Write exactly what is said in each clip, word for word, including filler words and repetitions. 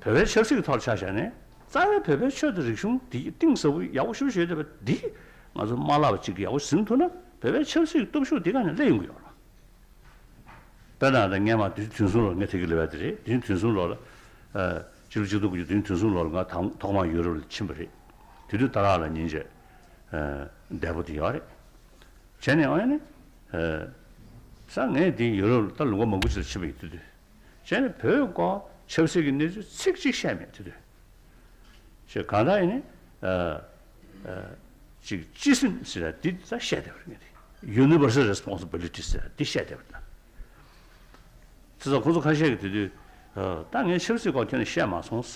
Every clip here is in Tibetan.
བོད་པའི་ཆབ་སྲིད་ཀྱི་ཐོག་ལ་ཆ་བཞག་ནས་རྩ་བའི་བོད་པའི་ཆོས་དང་རིག་གཞུང་འདི་གཏིང་ཟབ་པོ་ཡག་པོ་ཞེ་པོ་ཅིག་ཡོད་བསྡད་པ་འདི་ང་ཚོ་མ་བརླག་པ་ཅིག་ཡག་པོ་ཟིན་ཐུབ་ན་བོད་པའི་ཆབ་སྲིད་ཀྱི་སྟོབས་ཤུགས་འདི་ག་ནས་སླེབས་ཡོང་གི་ཡོད་རེད། དཔེར་ན་ད་སྔས་མ་དུས་ཆེན་དུས་གསུམ་ལོར་ངས་དེ་གི་ལབ་ཡ་དེ་རེད། དུས་ཆེན་དུས་གསུམ་ལོར་ལ་ཨ་ཕྱི་ལོ་ཆིག་སྟོང་དགུ་བརྒྱ་དུས་ཆེན་དུས་གསུམ་ལོར་ལ་ང་དང་ཐོག་མར་ཡུ་རོབ་ལ་ཕྱིན་པ་རེད། དེ་དུས་ཏཱ་ལ་ལ་ཉིན་བྱེད་ཨ་འདས་པོ་དེ་ཡོད་རེད། བྱས་ནས་ཨ་ནི་ཨ་ས་ངས་དེ་ཡུ་རོབ་ལ་ད་ལོ་ངོ་མང་པོ་ཅིག་ལ་ཕྱིན་པ་ཡིན་དུས་དུས། བྱས་ནས་བོད་སྐོར་ཆབ་སྲིད་ཀྱི་གནས་ཚུལ་ཚིག་གཅིག་བཤད་མེད་དེ་དུས། ཞེས་གང་ལྟར་ཡིན་ནི། ཨ་ཨ་ཅིག་སྤྱི་སེམས་ཟེར་ཡ་འདི་ད་བཤད་བསྡད་པ་རེད་ངས་དེ། Universal Responsibility ཟེར་ཡ་འདི་བཤད་བསྡད་པ་རེད། ཚེ་སང་ཁོང་ཚོ་ཁ་ཤས་ཀྱིས་དེ་དུས་ཨ་ད་ངས་ཆབ་སྲིད་སྐོར་ཁྱོན་ནས་བཤད་མ་སོང་།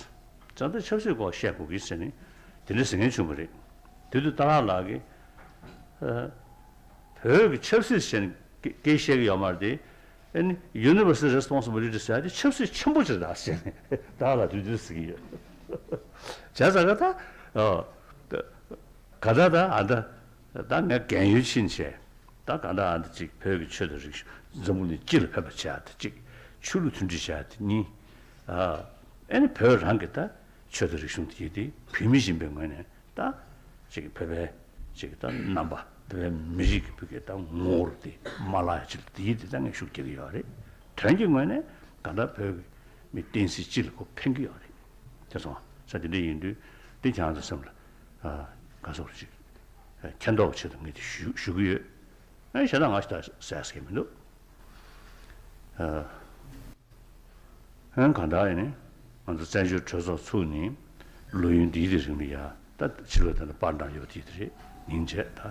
ད་ལྟ་ཆབ་སྲིད་སྐོར་བཤད་དགོས་ཀྱི་ཟེར་ནས་དེ་འདྲ་ཟེར་མཁན་བྱུང་བ་རེད། དེ་དུས་ཏཱ་ལ་ལགས་ཀྱིས་ཨ་བོད་ཀྱི་ཆབ་སྲིད་ཟེར་ནས་སྐད་བཤད་ཀྱི་ཡོད་མ་རེད་དེ། ཨ་ནི་Universal Responsibility ཟེར་ཡ་དེ་ཆབ་སྲིད་ཆེན་པོ་ཅིག་རེད་ཟེར་ནས་ད་ལ་དུས་དུས་ཟེར་གྱི་ཡོད། བྱས་ཙང་ག་ད་ཨ་ག་ད་ད་ཨ་ད་ད་ངས་རྒན་ཡོལ་ཕྱིན་བྱས་ད་ག་ད་ཨ་ད་ཅིག་བོད་ཀྱི་ཆོས་དང་རིག་གཞུང་འཛམ་བུ་གླིང་སྤྱི་ལ་ཕན་པ་བྱས་ཡ་དེ་གཅིག་ཆོས་ལུགས་མཐུན་སྒྲིལ་བྱས་ཡ་དེ་གཉིས། ཨ་ནི་བོད་རང་གི་ད་ཆོས་དང་རིག་གཞུང་དེ་དེ་བོད་མི་ཡིན་པའི་ངོས་ནས་ད་ཅིག་བོད་པའི་ཅིག་ད་རྣམ་པ་བོད་པའི་མི་རིགས་ཀྱི་བོད་ཀྱི་ད་ངོ་བོ་དེ་མ་བརླག་ཡ་ཅིག་དེ་ཡིན་དེ་ད་ངས་ཤུགས་རྒྱག་གི་ཡོད་རེད། དོན་གྱི་ངོས་ནས་གང་ལྟར་བོད་ཀྱི་མི་བསྟན་སྲིད་སྤྱི་ལ་ཁོ་ཕན་གྱི་ཡོད་རེད། དེ་སོང་ས་དེ་འདྲ་ཡིན་དུས་དེ་ཁྱེད་རང་ཚོ་སེམས་ལ་ཨ་ག་ཚོད་ཅིག་མཁྱེན་རྟོགས་ཆེད་དུ་ངས་དེ་ཞུ་ཞུ་གི་ཡོད། ཨ་ཞེ་དྲག་ང་ཞེ་དྲག་ཟེར་ཟེར་གི་མི་འདུག་ཨ། ཧན་གང་ལྟར་ཡིན་ནི། ང་ཚོ་བཙན་བྱོལ་གྲོས་ཚོགས་ཚུགས་ནས་ལོ་ཡུན་འདིའི་རིང་ལ་ཡ་ད་ཕྱི་ལོགས་དེ་ལ་པར་འདྲ་ཡོད་དེ་དེ་རེད། ཉིན་བྱེད་ད་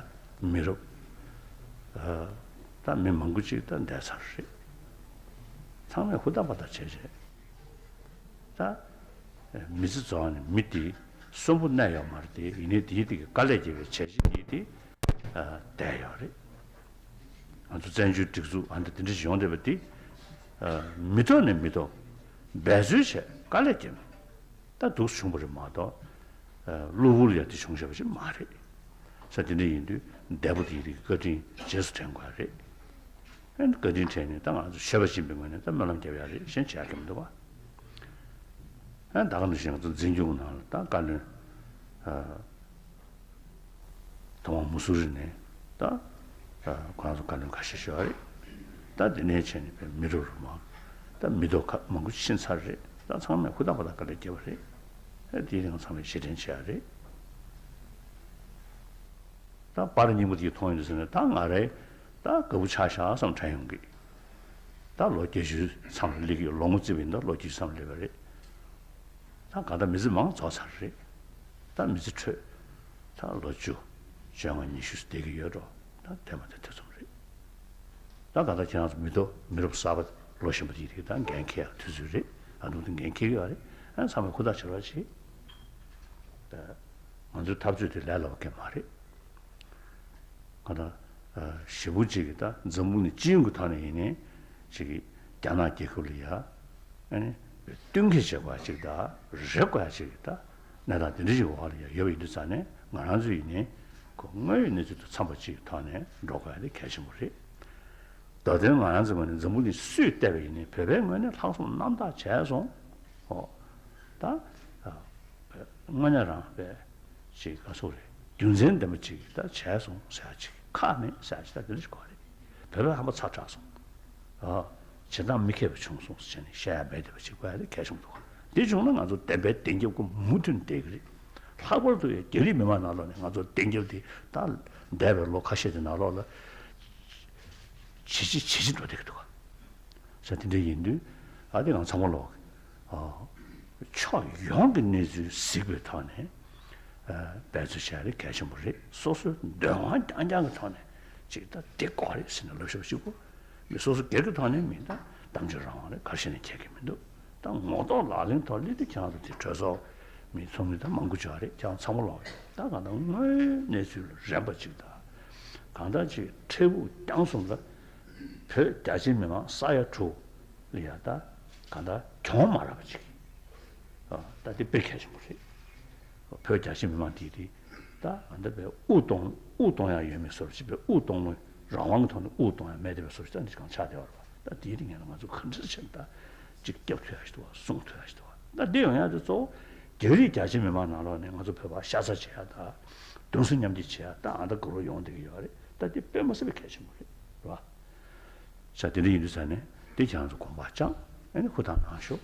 མི་རབས་ད་མི་མང་པོ་ཅིག་ད་འདས་ཚར་རེད། ཚང་མས་ཧུར་ཐག་པ་ཐག་བྱས་བྱས་ད་མི་ཚེ་རྫོགས་ནས་མི་དེ་གསོན་པོ་གནས་ཡོད་མ་རེད་དེ། ཡིན་ནའི་དེའི་དེ་གི་དཀའ་ལས་བརྒྱབ་པའི་བྱས་རྗེས་ཡིན་དེ་བསྡད་ཡོད་རེད། ང་ཚོ་བཙན་བྱོལ་སྒྲིག་འཛུགས་ཨ་འདི་འདི་འདྲ་ཞིག་ཡོང་བསྡད་པ་འདི། མི་ཐོག་ནས་མི་ཐོག་འབད་རྩོལ་བྱས་དཀའ་ལས་བརྒྱབ་ནས་ད་འདུག་བྱུང་བ་རེད་མ་གཏོགས། གློ་བུར་ཡ་འདི་བྱུང་བཞག་པ་ཞིག་མ་རེད། ས་དེ་འདྲ་ཡིན་དུས་འདས་པོ་དེའི་རིགས་བཀའ་དྲིན་རྗེས་སུ་དྲན་དགོས་རེད། ཨ་ནི་བཀའ་དྲིན་དྲན་ནས་ད་ང་ཚོ་ཆོས་པ་ཡིན་པའི་ངོས་ནས་ད་སྨོན་ལམ་རྒྱབ་ཡ་རེད། གཞན་བྱེད་ཡ་གི་མི་འདུག་བ། ཨ་ནི་ད་ག་ནང་བཞིན་ང་ཚོ་འཛིན་སྐྱོང་ནང་ལ་ད་བཀའ་བློན། ཐོག་མར་མུ་སུ་རི་ནས་ད་ཁོ་རང་ཚོ་བཀའ་བློན་ཁ་ཤས་ཤོར་བ་རེད། ད་འདི་ནས་བྱས་ནས་པའི་མི་རབས་རུ་མང་ད་མི་ཐོག་ཁག་མང་པོ་ཕྱིན་ཚར་རེད། ད་ཚང་མས་ཧུར་ཐག་པ་ཐག་དཀའ་ལས་བརྒྱབ་པ་རེད། ཨ་དེའི་རིང་ཚང་མས་རྗེས་དྲན་བྱས་ཡ་རེད། ད་པར་རྙིང་པ་དེ་མཐོང་ཡོང་དུས་ཟེར་ནས་ད་ང་རེད། ད་དགའ་པོ་ཆགས་ཤག་བསམ་དྲན་ཡོང་གི། ད་ལོ་བརྒྱད་ཅུ་མཚམས་ལ་སླེབས་ཀྱི་ཡོད། ལོ་ངོ་བརྩིས་པ་ཡིན་ན་ད་ལོ་བརྒྱད་ཅུ་མཚམས་ལ་སླེབས་པ་རེད། ད་གང་ལྟར་མི་ཚེ་མང་རྫོགས་ཚར་རེད། ད་མི་ཚེ་འཕྲོད། ད་ལོ་བཅུ། བཅོ་ལྔ་ཉི་ཤུ་བསྡད་ཀྱི་ཡོད་འགྲོ། ད་དེ་མ་དེ་དེ་ཙམ་རེད། ད་གང་ལྟར་ཁྱེད་རང་ཚོ་མི་ཐོག་མི་རབས་གསར་པ་ལོ་གཞོན་པ་དེ་རིགས་ད་འགན་འཁྱེར་ཡག་དུས་ཚོད་རེད། ཨ་ནུ་དེ་འགན་འཁྱེར་གྱི་ཡོད་རེད། ཨ་ཚང་མས་ཧུར་ཐག་བྱེད་རོགས་བྱེད། ད་ང་ཚོའི་འཐབ་རྩོད་དེ་ལས་སླ་པོ་གང་མ་རེད། གང་ལྟར་ཞེ་པོ་ཅིག་གིས་ད་འཛམ་བུ་གླིང་སྤྱི་ཡོངས་ཀྱི་ཐོག་ནས་ཡིན་ནའི་ཅིག་གིས་རྒྱ་ནག་རྒྱལ་ཁབ་ལ་ཡ་ཨ་ནི་བསྟུན་མཁས་བྱེད་པ་ཅིག་དང་རེ་དགོས་ཡ་ཅིག་གིས་ད་གནས་སྟངས་དེ་འདྲ་ཞིག་འོག་ལ་ཡ་ཡོད་པ་ཡིན་དུས་ཙང་ནས་ང་རང་ཚོ་ཡིན་ནའི་ཁོ་དངོས་ཡོད་གནས་ཚུལ་དང་འཚམས་པ་ཅིག་གི་ཐོག་ནས་འགྲོ་དགོས་ཡ་དེ་གལ་ཆེན་པོ་རེད། མདོར་དོན་ང་རང་ཚོའི་ངོས་ནས་འཛམ་བུ་གླིང་སུས་བལྟས་པ་ཡིན་ནའི་བོད་པའི་ངོས་ནས་ལྷག་བསམ་རྣམ་དག་བྱས་སོང་། ཨོ། ད། དངོས་གནས་རང་བས་ཅིག་ག་སོགས་རེད། རྒྱུ་མཚན་ལྡན་པ་ཅིག་ད་བྱས་སོང་ཟེར་ཡ་ཅིག་ཁག་མེད་ཟེར་ཡ་ཅིག་ད་དེ་འདྲ་ཞིག་གོ་རེད། བོད་པའི་ཧམ་པ་ཚ་དྲགས་སོང་། ཨ། བྱེད་སྟངས་མི་མཁས་པ་བྱུང་སོང་ཟེར་ནས་བཤད་ཡ་མེད་བསྡད་པ་ཅིག་དགོས་ཡ་དེ་གལ་ཆེན་པོ་འདུག་ག་འདི་བྱུང་ན་ང་ཚོ་བདེན་པའི་བདེན་རྒྱབ་ཀྱི་མུ་མཐུད་བསྡད་ཀྱི་རེད། ལྷག་པར་དུ་ཡང་རྒྱ་རིགས་མི་མང་ནང་ལོགས་ནས་ང་ཚོ་བདེན་རྒྱབ་དེ་ད་འདས་པའི་ལོ་ཁ་ཤས་ཀྱི་ནང་ལོགས་ལ་ཇེ་ཆེ་ཇེ་ཆེ་འགྲོ་བསྡད་ཀྱི་འདུག་ག་ས་དེ་འདྲ་ཡིན་དུས་ཨ་དེ་ང་ཚང་མ་ལོག་ཕྱོགས་ཡོངས་ཀྱི་གནས་ཚུལ་གཟིགས་པའི་ཐོག་ནས་འབད་རྩོལ་བྱ་རེ་གལ་ཆེན་པོ་རེད། སོ་སོའི་འདོད་དབང་རྐྱང་རྐྱང་གི་ཐོག་ནས་ཅིག་ད་དེ་དགོས་རེད་ཟེར་ནས་ལབ་ཤོག་གཅིག་པོ་མི་སོ་སོ་སྒེར་གྱི་ཐོག་ནས་མིན། ད་གཏམ་བརྗོད་རང་དབང་རེད། ག་རེ་བྱས་ནས་ཁྱད་ཀྱི་མི་འདུག་ད་ངོ་ཐོག་ལག་ལེན་ཐོག་སླེབས་དུས་ཁྱེད་རང་ཚོ་དེ་གྲོས་ཚོགས་མི་ཚོགས་མི་ད་མང་པོ་ཅིག་ཡོད་རེད། ཁྱེད་རང་ཚང་མ་ལོག་ཡོད། ད་གང་ལྟར་དངོས་ཡོད་གནས་ཚུལ་ལ་རན་པ་ཅིག་དང་། གང་ལྟར་ཅིག་འཕྲལ་ཕུགས་རྐྱང་གསུམ་ལ་བོད་རྒྱ་ཆེ་མི་མང་ས་ཡ་དྲུག་ལ་ཡ་ད་གང་ལྟར་གྱོང་མ་རག་པ་ཅིག་ཨ། ད་དེ་དཔེ་གལ་ཆེན་པོ་རེད། བོད་རྒྱ་ཆེ་མི་མང་དེ་དེ་ད་ཨ་ད་དཔེ་དབུགས་གཏོང་དབུགས་གཏོང་ཡ་ཡོད་མེད་བཟོ་འདྲ་ཅིག་དཔེ་དབུགས་གཏོང་ལོ་རང་དབང་གི་ཐོག་ནས་དབུགས་གཏོང་ཡ་མེད་དེ་བས་བཟོ་འདྲ་ཅིག་ད་འདི་གང་ཆགས་བསྡད་པ་རེད་པ། ད་དེའི་རིང་ལ་ང་ཚོ་ག་འདྲ་བྱས་ནས་ད་ཅིག་སྐྱབས་ཐུབ་ཡ་ཞིག་འདུག་བ། སྲུང་ཐུབ་ཡ་ཞིག་འདུག་བ། ད་འདི་ཡོང་ཡ་དེ་གཙོ་བོ་རྒྱ་རིགས་རྒྱ་ཆེ་མི་མང་ནང་ལོགས་ནས་ང་ཚོ་བོད་པ་ཤ་ཚ་བྱེད་ཡ་དང་གདུང་སེམས་མཉམ་སྐྱེད་བྱེད་ཡ་ད་ཨ་ད་གུ་རུ་ཡོང་བསྡད་ཀྱི་ཡོད་རེད། ད་འདི་དཔེ་མ་སྲིད་པའི་གལ་ཆེན་པོ་རེད། རེད་བ། ཤ་དེ་འདྲ་ཡིན་དུས་ས་ནས་འདི་ཁྱེད་རང་ཚོ་དགོངས་པ་བཅངས་ཨ་ནི་ཧུར་ཐག་གནང་ཤོག